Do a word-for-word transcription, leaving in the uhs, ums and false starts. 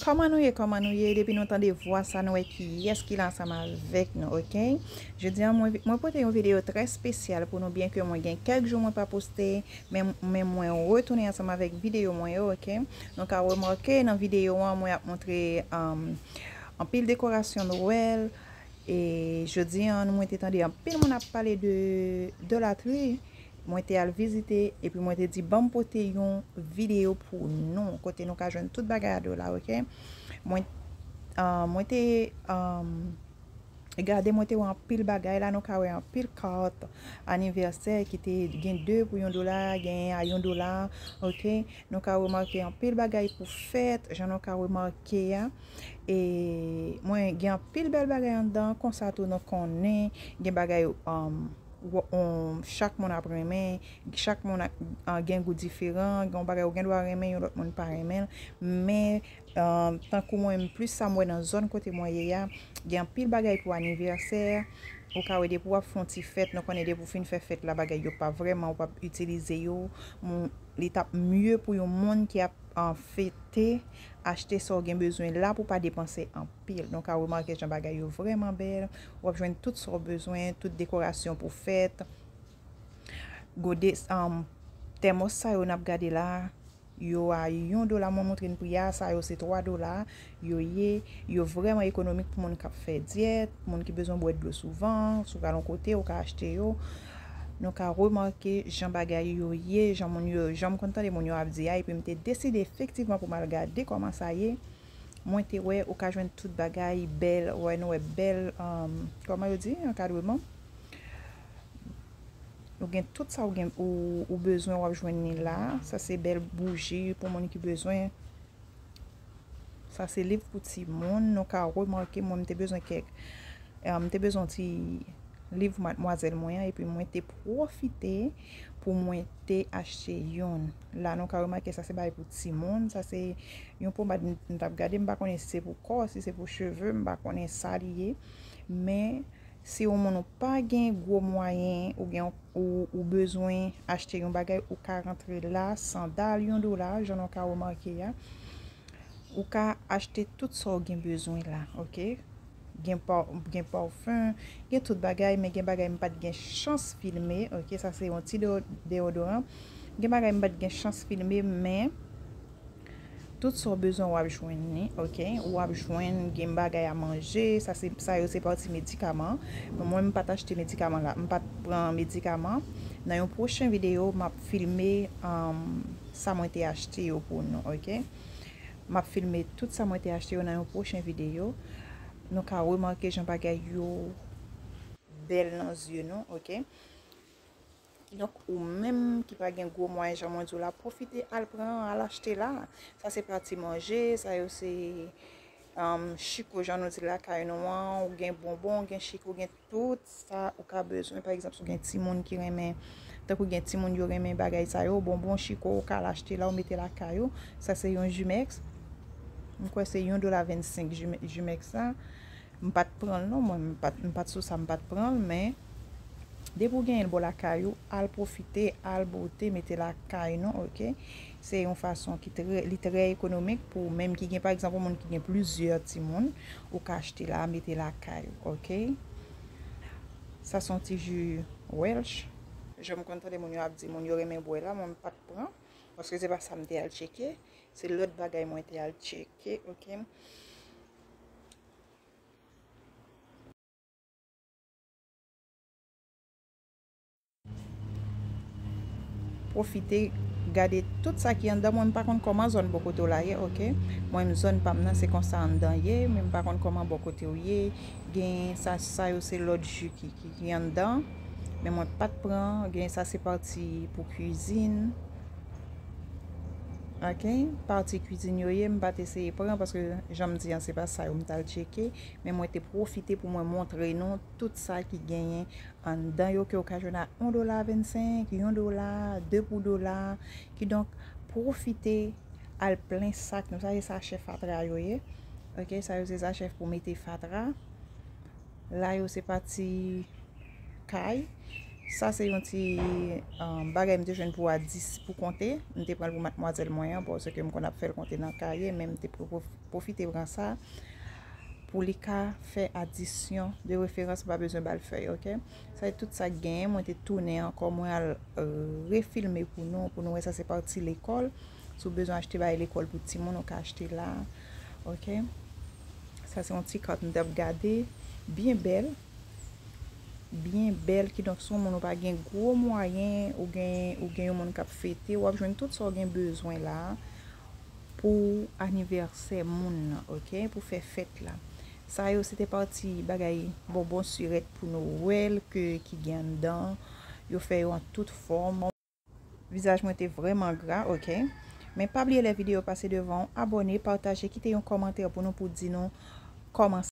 Kòman nou ye, kòman nou ye? Depi nou tande vwa sa, nou wè kiyès ki la ansanm avèk nou, oke? Jodi a, mwen, mwen pote yon videyo trè espesyal pou nou, byen ke mwen gen kèk jou mwen pa poste, men, men mwen retounen ansanm avèk videyo mwen yo, oke? Nou ka remake nan videyo an, mwen ap montre, um, anpil dekorasyon Nwèl, e jodi a, mwen te tande anpil moun ap pale de, de latri. Mwen te al vizite, epi mwen te di, "Ban m pote yon videyo pou nou, kote nou ka jwenn tout bagay a dola, oke?" Mwen, ah, mwen te, ah, gade, mwen te wè anpil bagay la, nou ka wè anpil kat anivèsè ki te gen de pou yon dola, gen a yon dola, oke? Nou ka remake anpil bagay pou fèt, jan nou ka remake a. E mwen gen anpil bèl bagay anndan, konsa tou nou konnen, gen bagay, um, w-, on, chak moun ap renmen, chak moun ap, ah, gen gou diferan, gen yon bagay ou gen dwa renmen, yon lòt moun pa renmen l. Men, ah, tankou mwen, plis sa m wè nan zòn kote mwen ye a, gen anpil bagay pou anivèsè. Ou ka wè depi w ap fè yon ti fèt, nou konnen depi w fin fè fèt la, bagay yo pa vrèman, ou p ap itilize yo. Moun, li t ap mye pou yon moun ki ap, ah, fete, achte sa w gen bezwen la pou w pa depanse anpil. Nou ka remake jan bagay yo vrèman bèl. W ap jwenn tout sa w bezwen, tout dekorasyon pou fèt. Gode, um, tèmòs sa yo n ap gade la, yo a yon dola, mwen montre n pri a, sa yo se twa dola, yo ye, yo vrèman ekonomik pou moun k ap fè dyèt, moun ki bezwen bwè dlo souvan, si w pral yon kote, ou ka achte yo. Nou ka remake jan bagay yo ye, jan moun yo, jan m konn tande moun yo ap di a, epi m te deside efektivman pou m al gade kòman sa ye. Mwen te wè ou ka jwenn tout bagay bèl, wè nou wè bèl, um, kòman yo di, ankadreman. Ou gen tout sa ou gen, ou, ou bezwen, w ap jwenn li la. Sa se bèl bouji pou moun ki bezwen. Sa se liv pou timoun. Nou ka remake, mwen, m te bezwen kèk, eh, m te bezwen ti liv madmwazèl mwen an, epi mwen te pwofite pou mwen te achte youn. La, nou ka remake, sa se bagay pou timoun. Sa se yon pomad m, m t ap gade. M pa konnen si se pou kò, si se pou cheve, m pa konnen sa li ye. Men, si yon moun ou pa gen gwo mwayen, ou gen, ou, ou bezwen achte yon bagay, ou ka rantre la, sandal, yon dola, jan nou ka remake a. Ou ka achte tout sa w gen bezwen la, oke? Gen pa-, gen pafen, gen tout bagay, men gen bagay m pa t gen chans filme, oke? Sa se yon ti deo-, deodoran. Gen bagay m pa t gen chans filme, men tout sa w bezwen w ap jwenn li, oke? W ap jwenn, gen bagay a manje, sa se, sa yo se pati medikaman. Men mwen, m pa t achte medikaman la, m pa t pran medikaman. Nan yon pwochen videyo, m ap filme, um, sa mwen te achte yo pou nou, oke? M ap filme tout sa mwen te achte yo nan yon pwochen videyo. Nou ka remake jan bagay yo bèl nan zye nou, oke? Kidonk, ou menm ki pa gen gwo mwayen, jan mwen di w la, pwofite al pran, al achte la. Sa se pati manje, sa yo se, um, chiko, jan nou di lakay nou an, ou gen bonbon, ou gen chiko, ou gen tout sa ou ka bezwen. Pa egzanp, si w gen timoun ki renmen, tankou gen timoun yo renmen bagay sa yo, bonbon, chiko, ou ka al achte la, ou mete lakay ou. Sa se yon Jumex. M kwè se yon dola vennsenk Jume-, Jumex la. M pa t pran l non, mwen, m pa t, m pa t sou sa, m pa t pran l, men depi w genyen l bò lakay ou, al pwofite, al bwote, mete lakay nou, oke? Se yon fason ki trè, li trè ekonomik pou ou menm ki gen, pa egzanp, yon moun ki gen plizyè timoun, ou ka achte la, mete lakay ou, oke? Sa se yon ti ji Welch. Jan m konn tande moun yo ap di, moun yo renmen bwè la, mwen m pa t pran, paske se pa sa m te al tcheke, se lòt bagay mwen te al tcheke, oke? Pwofite gade tout sa ki anndan. Mwen, m pa konn kòman zòn bò kote w la ye, oke? Mwen, m zòn pa m nan, se konsa anndan ye, men m pa konn kòman bò kote w ye. Gen sa, sa yo se lòt ji ki, ki, ki anndan. Men mwen pa t pran, gen sa se pati pou kwizin. Oke? Pati kwizin yo ye, m pa t eseye pran, paske jan m di an, se pa sa yo m t al tcheke. Men mwen te pwofite pou mwen montre nou tout sa ki genyen anndan yo ke w ka jwenn a yon dola vennsenk, yon dola, de pou dola. Kidonk, pwofite al plen sak nou. Sa se sachè fatra yo ye. Oke, sa yo se sachè pou mete fatra. La yo se pati kay. Sa se yon ti um, bagay m te jwenn pou a dis pou konte. M te pran l pou madmwazèl mwen an, paske m konn ap fè l konte nan kaye, men m te pwofite pran sa pou li ka fè adisyon de referans, m pa bezwen ba l fèy, oke? Sa e tout sa k genyen, mwen te tounen ankò, mwen al refilme pou nou, pou nou wè sa se pati lekòl. Si w bezwen achte bagay lekòl pou timoun, ou ka achte la, oke? Sa se yon ti kat m t ap gade, byen bèl. Byen bèl, kidonk si yon moun ou pa gen gwo mwayen, ou gen, ou gen yon moun k ap fete, w ap jwenn tout sa w gen bezwen la pou anivèsè moun nan, oke? Pou fè fèt la. Sa yo se te pati bagay bonbon sirèt pou Nwèl ke ki gen anndan. Yo fè yo an tout fòm. Vizaj mwen te vrèman gra, oke? Men pa bliye lè videyo pase devan w, abòne, pataje, kite yon kòmantè pou nou pou di nou kòman